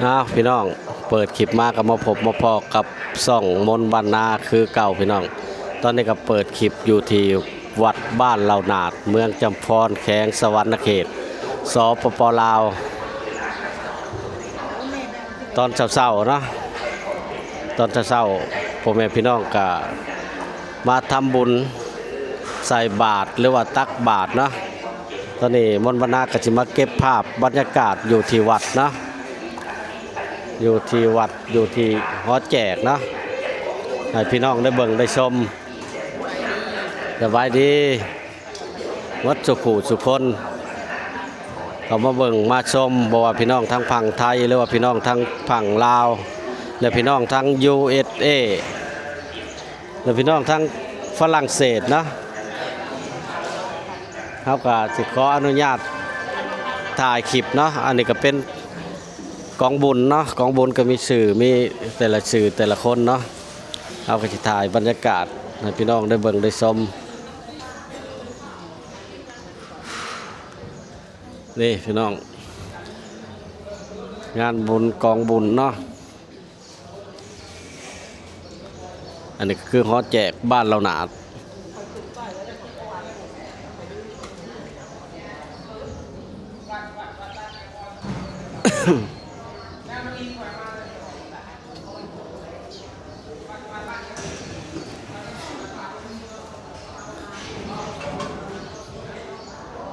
ອ້າວ ພີ່ນ້ອງ ເປີດຄລິບມາກໍມາພົບມາພໍ້ກັບຊ່ອງມົນບ້ານນາຄືເກົ່າ ພີ່ນ້ອງ. ຕອນນີ້ກໍເປີດຄລິບຢູ່ທີ່ວັດບ້ານເຫຼົ່າໜາດ ເມືອງຈຳພອນ ແຂວງສະຫວັນນະເຂດ ສປປ ລາວ. ຕອນເຊົ້າໆເນາະ ຕອນເຊົ້າໆ ພໍ່ແມ່ພີ່ນ້ອງກໍມາທຳບຸນໃສ່ບາດ ຫຼືວ່າຕັກບາດເນາະ. ຕອນນີ້ມົນບ້ານນາກໍຊິມາເກັບພາບບັນຍາກາດຢູ່ທີ່ວັດເນາະ ຢູ່ທີ່ວັດ ຢູ່ທີ່ຫໍແຈກເນາະ ໃຫ້ພີ່ນ້ອງໄດ້ເບິ່ງໄດ້ຊົມ. ສະບາຍດີໝົດສູ່ຜູ້ສູ່ຄົນ ເຂົ້າມາເບິ່ງມາຊົມ ບໍ່ວ່າພີ່ນ້ອງທາງຝັ່ງໄທ ຫຼືວ່າພີ່ນ້ອງທາງຝັ່ງລາວ ແລະ ພີ່ນ້ອງທາງ ຢູເອສເອ ແລະ ພີ່ນ້ອງທາງຝຣັ່ງເສດເນາະ. ເຮົາກໍຊິຂໍອະນຸຍາດຖ່າຍຄລິບເນາະ. ອັນນີ້ກໍເປັນກອງບຸນເນາະ ກອງບຸນກໍມີຊື່ ມີແຕ່ລະຊື່ແຕ່ລະຄົນເນາະ. ເຮົາກໍຊິຖ່າຍບັນຍາກາດໃຫ້ພີ່ນ້ອງໄດ້ເບິ່ງໄດ້ຊົມ. ນີ້ພີ່ນ້ອງ ງານບຸນກອງບຸນເນາະ. ອັນນີ້ກໍຄືຫໍແຈກບ້ານເຫຼົ່າໜາດ.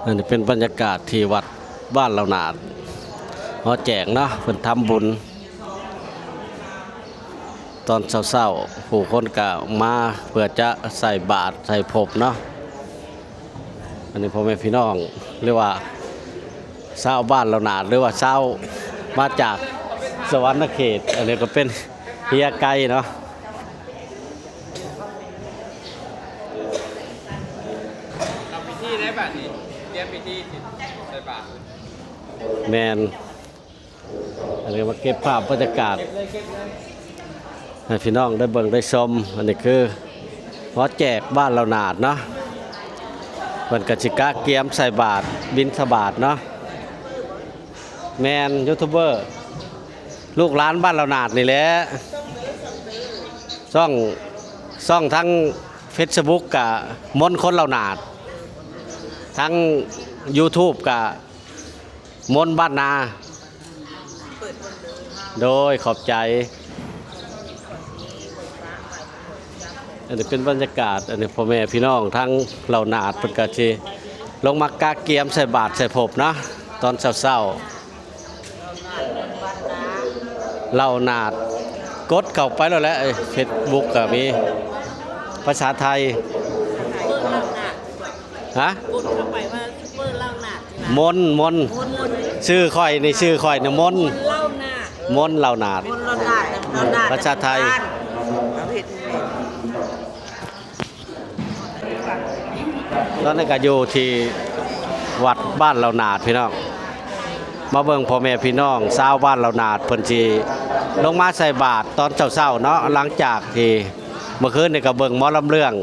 ອັນນີ້ເປັນບັນຍາກາດທີ່ວັດບ້ານເຫຼົ່າໜາດ ຫໍແຈກເນາະ ເພິ່ນທຳບຸນຕອນເຊົ້າໆ ຜູ້ຄົນກໍມາເພື່ອຈະໃສ່ບາດໃສ່ພົບເນາະ. ອັນນີ້ພໍ່ແມ່ພີ່ນ້ອງ ຫຼືວ່າຊາວບ້ານເຫຼົ່າໜາດ ຫຼືວ່າຊາວມາຈາກສະຫວັນນະເຂດ. ອັນນີ້ກໍເປັນເຮຍໄກ່ເນາະ. ເອົາພິທີໄດ້ບາດນີ້ ຕຽມພິທີຊິໃສ່ບາດ. ແມ່ນ. ອັນນີ້ມາເກັບພາບບັນຍາກາດໃຫ້ພີ່ນ້ອງໄດ້ເບິ່ງໄດ້ຊົມ. ອັນນີ້ຄືຫໍແຈກບ້ານເຫຼົ່າໜາດເນາະ ເພິ່ນກໍຊິກະກຽມໃສ່ບາດບິນທະບາດເນາະ. ແມ່ນ ຢູທູບເບີ ລູກຫຼານບ້ານເຫຼົ່າໜາດນີ້ແຫຼະ. ຊ່ອງ ຊ່ອງທາງເຟສບຸກກະມົນຄົນເຫຼົ່າໜາດ ທາງຢູທູບກະມົນບ້ານນາ. ໂດຍ ຂອບໃຈ. ອັນນີ້ເປັນບັນຍາກາດ ອັນນີ້ພໍ່ແມ່ພີ່ນ້ອງທາງເຫຼົ່າໜາດ ເພິ່ນກໍຊິລົງມາກະກຽມໃສ່ບາດໃສ່ພົບເນາະ ຕອນເຊົ້າໆ. ເຫຼົ່າໜາດ ກົດເຂົ້າໄປໂລດແຫຼະ ເຟສບຸກກໍມີພາສາໄທ. ຮະ? ກົດເຂົ້າໄປວ່າ ເປີເຫຼົ່າໜາດ ມົນ ມົນ ຊື່ຂ້ອຍນີ້ ຊື່ຂ້ອຍນະມົນ ມົນເຫຼົ່າໜາດ ມົນເຫຼົ່າໜາດ ພາສາໄທ. ຕອນນີ້ກໍຢູ່ທີ່ວັດບ້ານເຫຼົ່າໜາດ ພີ່ນ້ອງ ມາເບິ່ງພໍ່ແມ່ພີ່ນ້ອງຊາວບ້ານເຫຼົ່າໜາດ ເພິ່ນຊິລົງມາໃສ່ບາດຕອນເຊົ້າໆເນາະ ຫຼັງຈາກທີ່ເມື່ອຄືນນີ້ກໍເບິ່ງໝໍລຳເລື່ອງ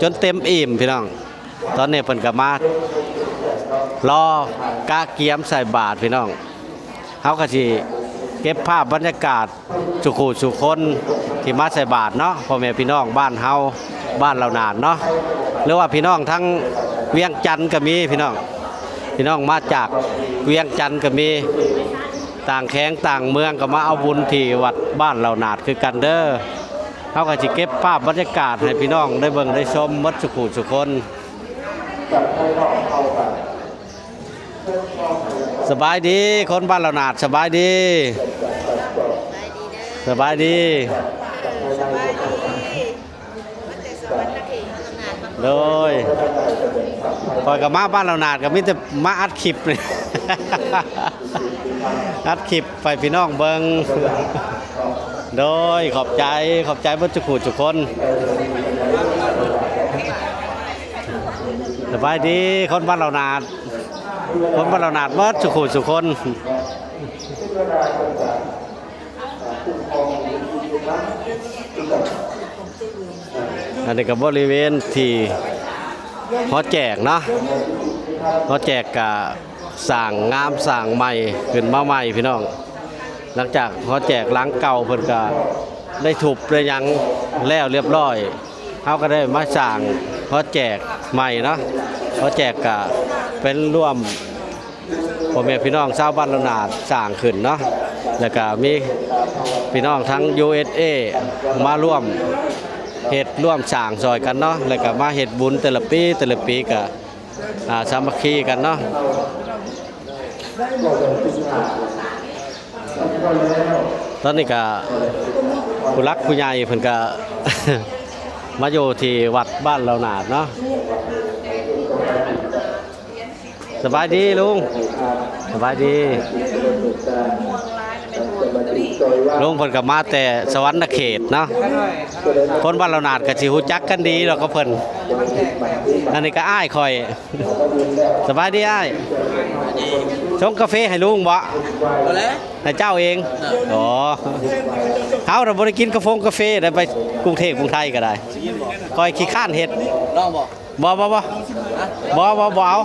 ຈົນເຕັມອີ່ມ ພີ່ນ້ອງ. ຕອນນີ້ເພິ່ນກໍມາລໍກະກຽມໃສ່ບາດ ພີ່ນ້ອງ. ເຮົາກໍຊິເກັບພາບບັນຍາກາດສູ່ຄູ່ສູ່ຄົນທີ່ມາໃສ່ບາດເນາະ ພໍ່ແມ່ພີ່ນ້ອງບ້ານເຮົາ ບ້ານເຫຼົ່າໜາດເນາະ ຫຼືວ່າພີ່ນ້ອງທາງວຽງຈັນກໍມີ ພີ່ນ້ອງ ພີ່ນ້ອງມາຈາກວຽງຈັນກໍມີ ຕ່າງແຂວງຕ່າງເມືອງກໍມາເອົາບຸນທີ່ວັດບ້ານເຫຼົ່າໜາດຄືກັນເດີ. ເຮົາກໍຊິເກັບພາບບັນຍາກາດໃຫ້ພີ່ນ້ອງໄດ້ເບິ່ງໄດ້ຊົມໝົດສູ່ຄູ່ສູ່ຄົນ. ສະບາຍດີ ຄົນບ້ານເຫຼົ່າໜາດ ສະບາຍດີ ສະບາຍດີ. ໂດຍ ຂ້ອຍກໍມາບ້ານເຫຼົ່າໜາດ ກໍມີແຕ່ມາອັດຄລິບນີ້ ອັດຄລິບໃຫ້ພີ່ນ້ອງເບິ່ງ. ໂດຍ ຂອບໃຈ ຂອບໃຈເບິດທຸກຜູ້ທຸກຄົນ. ສະບາຍດີ ຄົນບ້ານເຫຼົ່າໜາດ ຄົນບ້ານເຫຼົ່າໜາດເບິດທຸກຜູ້ທຸກຄົນ. ອັນນີ້ກໍບໍລິເວນທີ່ຫໍແຈກເນາະ ຫໍແຈກກະສ້າງງາມສ້າງໃໝ່ຂຶ້ນມາໃໝ່ພີ່ນ້ອງ. ຫຼັງຈາກຫໍແຈກຫຼັງເກົ່າເພິ່ນກະໄດ້ທຸບໄດ້ຫຍັງແລ້ວລຽບຮ້ອຍ ເຮົາກະໄດ້ມາສ້າງຫໍແຈກໃໝ່ເນາະ. ຫໍແຈກກະເປັນລວມພໍ່ແມ່ພີ່ນ້ອງຊາວບ້ານລາວໜາດສ້າງຂຶ້ນເນາະ ແລ້ວກະມີພີ່ນ້ອງທັງ ຢູເອສເອ ມາຮ່ວມເຮັດ ຮ່ວມສ້າງຊ່ອຍກັນເນາະ ແລ້ວກະມາເຮັດບຸນແຕ່ລະປີ ແຕ່ລະປີກະ ອ່າ ສາມັກຄີກັນເນາະ. ຕອນນີ້ກະຜູ້ຫຼັກຜູ້ໃຫຍ່ເພິ່ນກະ ມາຢູ່ທີ່ວັດບ້ານລາວໜາດເນາະ. ສະບາຍດີລຸງ ສະບາຍດີ. ລຸງເພິ່ນກະມາແຕ່ສະຫວັນນະເຂດເນາະ. ຄົນບ້ານລາວໜາດກະຊິຮູ້ຈັກກັນດີດອກກັບເພິ່ນ. ອັນນີ້ກະອ້າຍຂ້ອຍ. ສະບາຍດີອ້າຍ. ຊົງກາເຟໃຫ້ລຸງບໍ? ບໍ່ແຫຼະ ໃຫ້ເຈົ້າເອງ. ອໍ ເຮົານະບໍ່ໄດ້ກິນກາຟົງກາເຟໃດ ໄປກຸງເທບກຸງໄທກະໄດ້. ຂ້ອຍຂີ້ຄ້ານເຮັດ. ລອງບໍ? ບໍ່ ບໍ່ ບໍ່ ບໍ່ ບໍ່ ບໍ່ເອົາ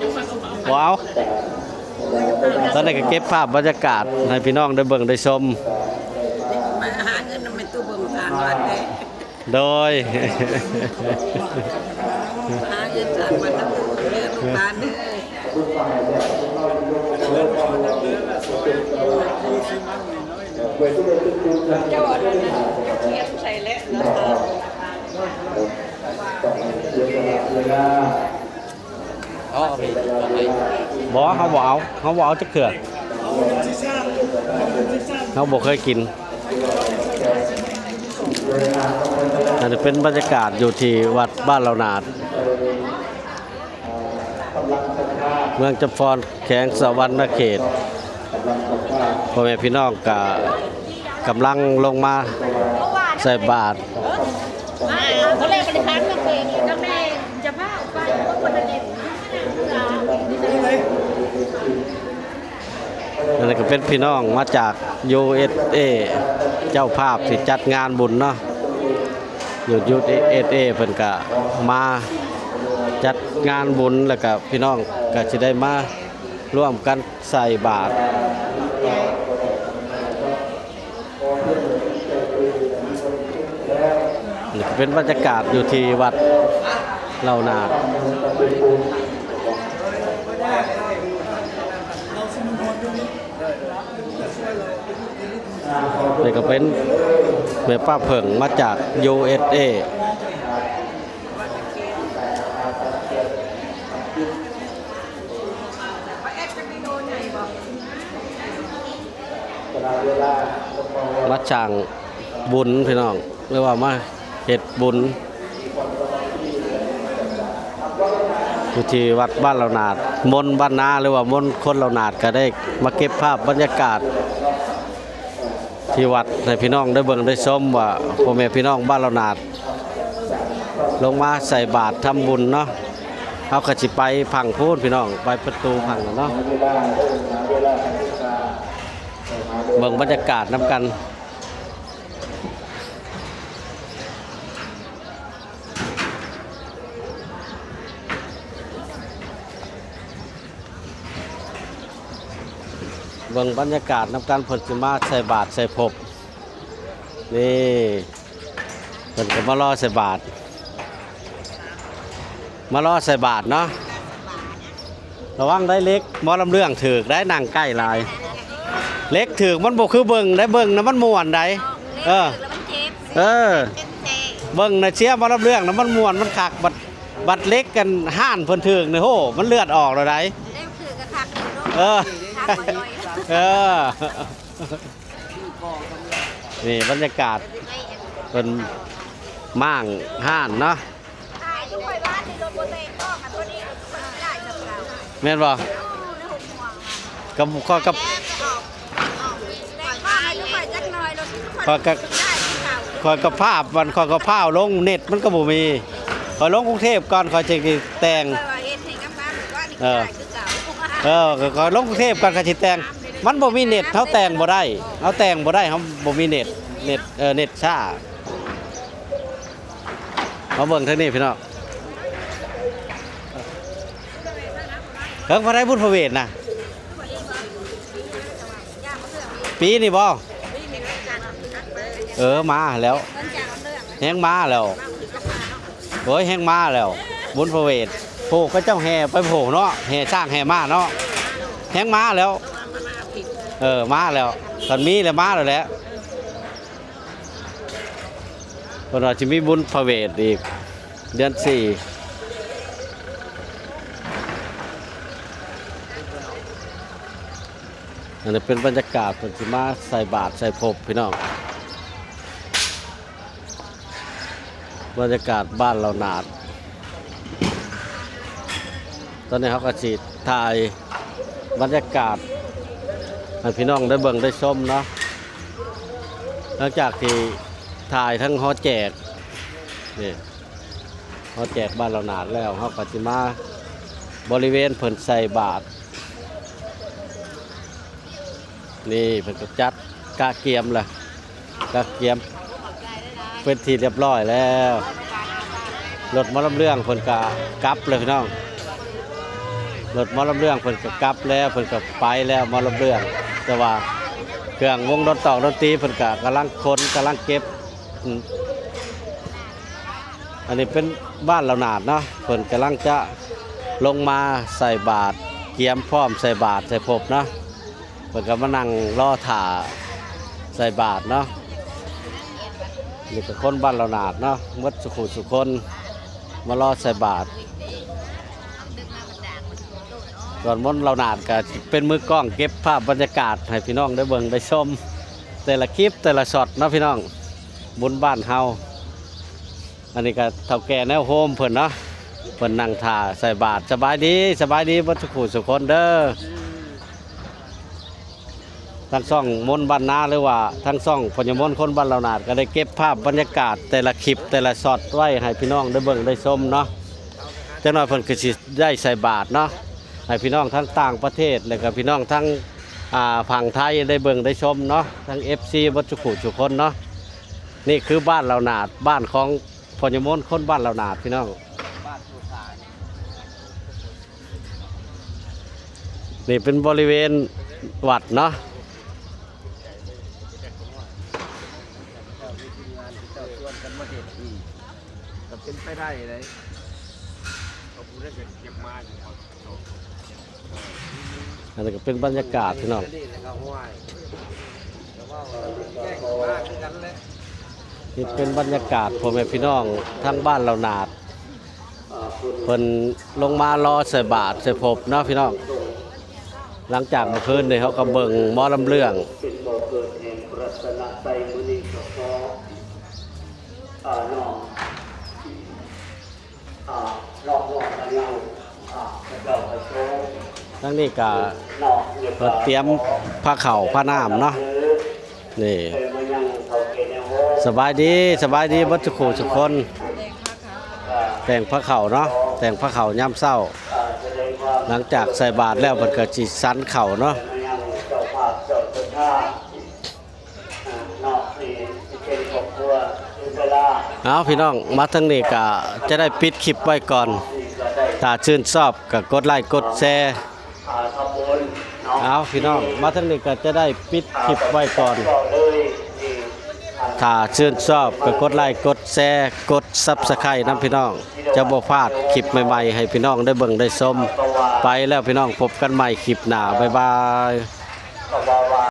ບໍ່ເອົາ. ຕອນນີ້ກະເກັບພາບບັນຍາກາດໃຫ້ພີ່ນ້ອງໄດ້ເບິ່ງໄດ້ຊົມ. ມາຫາເງິນນຳແມ່ຕູ້ເບິ່ງສານວັດເດ້. ໂດຍ ຫາເງິນສານວັດນຳເດີລູກຫຼານເດີ. ເຈົ້າອັນນັ້ນນະ ທຽນໃສ່ແຫຼະນະ. ບໍ່ ເຮົາບໍ່ເອົາ ເຮົາບໍ່ເອົາຈັກເທື່ອ ເຮົາບໍ່ເຄີຍກິນ. ອັນນີ້ເປັນບັນຍາກາດຢູ່ທີ່ວັດບ້ານລາວໜາດ ເມືອງຈຳພອນ ແຂວງສະຫວັນນະເຂດ. ພໍ່ແມ່ພີ່ນ້ອງກະກຳລັງລົງມາໃສ່ບາດ. ອັນນີ້ກະເປັນພີ່ນ້ອງມາຈາກ ຢູເອສເອ ເຈົ້າພາບທີ່ຈັດງານບຸນເນາະ. ຢູ່ ຢູເອສເອ ເພິ່ນກະມາຈັດງານບຸນ ແລ້ວກະພີ່ນ້ອງກະຊິໄດ້ມາຮ່ວມກັນໃສ່ບາດ. ນີ້ກະເປັນບັນຍາກາດຢູ່ທີ່ວັດເຫຼົ່ານາດ. ນີ້ກະເປັນແມ່ປ້າເຜິ້ງມາຈາກ ຢູເອສເອ. ມາສ້າງບຸນພີ່ນ້ອງ ຫຼືວ່າມາເຮັດບຸນຢູ່ທີ່ວັດບ້ານເຫຼົ່ານາດ. ມົນບ້ານນາ ຫຼືວ່າມົນຄົນເຫຼົ່ານາດ ກະໄດ້ມາເກັບພາບບັນຍາກາດ ທີ່ວັດໃຫ້ພີ່ນ້ອງໄດ້ເບິ່ງໄດ້ຊົມວ່າ ພໍ່ແມ່ພີ່ນ້ອງບ້ານເຫຼົ່ານາດລົງມາໃສ່ບາດທຳບຸນເນາະ. ເຮົາກະຊິໄປຝັ່ງພຸ້ນພີ່ນ້ອງ ໄປປະຕູຝັ່ງນັ້ນເນາະ. ເບິ່ງບັນຍາກາດນຳກັນ. ເບິ່ງບັນຍາກາດນຳກັນ ເພິ່ນຊິມາໃສ່ບາດໃສ່ພົບ. ນີ້ ເພິ່ນກະມາລໍໃສ່ບາດ ມາລໍໃສ່ບາດເນາະ. ລະວັງໄດ້ເຫຼັກ ໝໍລຳເລື່ອງຖືກໄດ້ ນັ່ງໃກ້ຫຼາຍ. ເຫຼັກຖືກ ມັນບໍ່ຄືເບິ່ງໄດ໋ ເບິ່ງນະມັນມ່ວນໄດ໋. ເອີ ເອີ ເບິ່ງນະເຊຍ ໝໍລຳເລື່ອງນະມັນມ່ວນມັນຄັກ. ບັດ ບັດເຫຼັກກັນຮ້ານເພິ່ນຖືກນີ້ ໂຫ ມັນເລືອດອອກແລ້ວໄດ໋. ເອີ ເອີ ນີ້ບັນຍາກາດເພິ່ນມ້າງຮ້ານເນາະ. ແມ່ນບໍ່? ກະ ຂ້ອຍກະ ຂ້ອຍກະ ຂ້ອຍກະພາບ ວັນຂ້ອຍກະພ້າວລົງ ເນັດມັນກະບໍ່ມີ. ຂ້ອຍລົງກຸງເທບກ່ອນ ຂ້ອຍຈຶ່ງແຕ່ງ. ເອີ ເອີ ຂ້ອຍລົງກຸງເທບກ່ອນ ຂ້ອຍຊິແຕ່ງ. ມັນບໍ່ມີເນັດ ເຮົາແຕ່ງບໍ່ໄດ້ ເຮົາແຕ່ງບໍ່ໄດ້ ເຮົາບໍ່ມີເນັດ ເນັດ ເອີ ເນັດຊ້າ. ມາເບິ່ງທາງນີ້ພີ່ນ້ອງ ເຖິງພໍໄດ້ບຸນພະເວດນະ ປີນີ້ບໍ່? ເອີ ມາແລ້ວ ແຮງມາແລ້ວ ໂອ້ຍ ແຮງມາແລ້ວ ບຸນພະເວດ ໂອ້ ເຂົາເຈົ້າແຫ່ໄປ ໂອ້ ເນາະ ແຫ່ຊ້າງແຫ່ມ້າເນາະ ແຮງມາແລ້ວ ເອີ ມາແລ້ວ ຄັນມີແລ້ວມາແລ້ວແຫຼະ ເພິ່ນວ່າຊິມີບຸນພະເວດອີກ ເດືອນສີ່ ອັນນີ້ເປັນບັນຍາກາດເພິ່ນຊິມາໃສ່ບາດໃສ່ພົບພີ່ນ້ອງ ບັນຍາກາດບ້ານເຫຼົ່າໜາດ ຕອນນີ້ເຮົາກໍຊິຖ່າຍບັນຍາກາດໃຫ້ພີ່ນ້ອງໄດ້ເບິ່ງໄດ້ຊົມເນາະ ຫຼັງຈາກທີ່ຖ່າຍທັງຫໍແຈກ ນີ້ ຫໍແຈກບ້ານເຫຼົ່າໜາດແລ້ວ ເຮົາກໍຊິມາບໍລິເວນເພິ່ນໃສ່ບາດ ນີ້ເພິ່ນກໍຈັດກະກຽມລະ ກະກຽມເປັນທີ່ຮຽບຮ້ອຍແລ້ວ ລົດໝໍລຳເລື່ອງເພິ່ນກໍກັບແລ້ວພີ່ນ້ອງ ລົດໝໍລຳເລື່ອງເພິ່ນກໍກັບແລ້ວ ເພິ່ນກໍໄປແລ້ວໝໍລຳເລື່ອງ ແຕ່ວ່າເຄື່ອງວົງດົນຕອກດົນຕີເພິ່ນກໍກຳລັງຂົນກຳລັງເກັບ ອືມ ອັນນີ້ເປັນບ້ານເຫຼົ່າໜາດເນາະ ເພິ່ນກຳລັງຈະລົງມາໃສ່ບາດ ກຽມພ້ອມໃສ່ບາດໃສ່ພົບເນາະ ເພິ່ນກໍມານັ່ງລໍຖ້າໃສ່ບາດເນາະ ນີ້ກໍຄົນບ້ານເຫຼົ່າໜາດເນາະ ໝົດສູ່ຄູ່ສູ່ຄົນ ມາລໍໃສ່ບາດ ສ່ວນມົນເຫຼົ່າໜາດກໍເປັນມືກ້ອງເກັບພາບບັນຍາກາດໃຫ້ພີ່ນ້ອງໄດ້ເບິ່ງໄດ້ຊົມ ແຕ່ລະຄລິບແຕ່ລະຊັອດເນາະພີ່ນ້ອງ ບຸນບ້ານເຮົາ ອັນນີ້ກໍເຖົ້າແກ່ແນວໂຮມເພິ່ນເນາະ ເພິ່ນນັ່ງຖ້າໃສ່ບາດ ສະບາຍດີ ສະບາຍດີເບິດສູ່ຄູ່ສູ່ຄົນເດີ ທາງຊ່ອງມົນບ້ານນາ ຫຼືວ່າທາງຊ່ອງພະຍາມົນຄົນບ້ານເຫຼົ່າໜາດ ກໍໄດ້ເກັບພາບບັນຍາກາດແຕ່ລະຄລິບແຕ່ລະຊັອດໄວ້ໃຫ້ພີ່ນ້ອງໄດ້ເບິ່ງໄດ້ຊົມເນາະ ຈັກໜ້ອຍເພິ່ນກໍຊິໄດ້ໃສ່ບາດເນາະ ໃຫ້ພີ່ນ້ອງທັງຕ່າງປະເທດ ແລະກໍພີ່ນ້ອງທັງ ອ່າ ຝັ່ງໄທໄດ້ເບິ່ງໄດ້ຊົມເນາະ ທັງເອັຟຊີເບິດສູ່ຄູ່ສູ່ຄົນເນາະ ນີ້ຄືບ້ານເຫຼົ່າໜາດ ບ້ານຂອງ ພະຍາມົນຄົນບ້ານເຫຼົ່າໜາດພີ່ນ້ອງ ນີ້ເປັນບໍລິເວນວັດເນາະ ກໍເປັນໄປໄດ້ເດ້ ເຂົາຜູ້ໃດເກັບມາຢູ່ ອັນນີ້ກໍເປັນບັນຍາກາດພີ່ນ້ອງ ນີ້ເປັນບັນຍາກາດພໍ່ແມ່ພີ່ນ້ອງທາງບ້ານເຫຼົ່າໜາດ ເພິ່ນລົງມາລໍໃສ່ບາດໃສ່ພົບເນາະພີ່ນ້ອງ ຫຼັງຈາກເມື່ອຄືນນີ້ເຮົາກໍເບິ່ງໝໍລຳເລື່ອງ ອ່າ ນອກ ອ່າ ທາງນີ້ກະເພິ່ນຕຽມພາເຂົ້າພານ້ຳເນາະ ນີ້ ສະບາຍດີ ສະບາຍດີເບິດທຸກຜູ້ທຸກຄົນ ແຕ່ງພາເຂົ້າເນາະ ແຕ່ງພາເຂົ້າຍາມເຊົ້າ ຫຼັງຈາກໃສ່ບາດແລ້ວເພິ່ນກະຊິສັນເຂົ້າເນາະ. ເອົາ ພີ່ນ້ອງ ມາທາງນີ້ກະຈະໄດ້ປິດຄລິບໄວ້ກ່ອນ ຖ້າຊື່ນຊອບກະກົດໄລ້ກົດແຊ ເອົາ ພີ່ນ້ອງ ມາທາງນີ້ກະຈະໄດ້ປິດຄລິບໄວ້ກ່ອນ ຖ້າຊື່ນຊອບກະກົດໄລ້ກົດແຊ ກົດຊັບສະໄຄຣບ໌ນຳ ພີ່ນ້ອງ ຈະບໍ່ພາດຄລິບໃໝ່ໆ ໃຫ້ພີ່ນ້ອງໄດ້ເບິ່ງໄດ້ຊົມ ໄປແລ້ວ ພີ່ນ້ອງ ພົບກັນໃໝ່ຄລິບໜ້າ ບາຍບາຍ.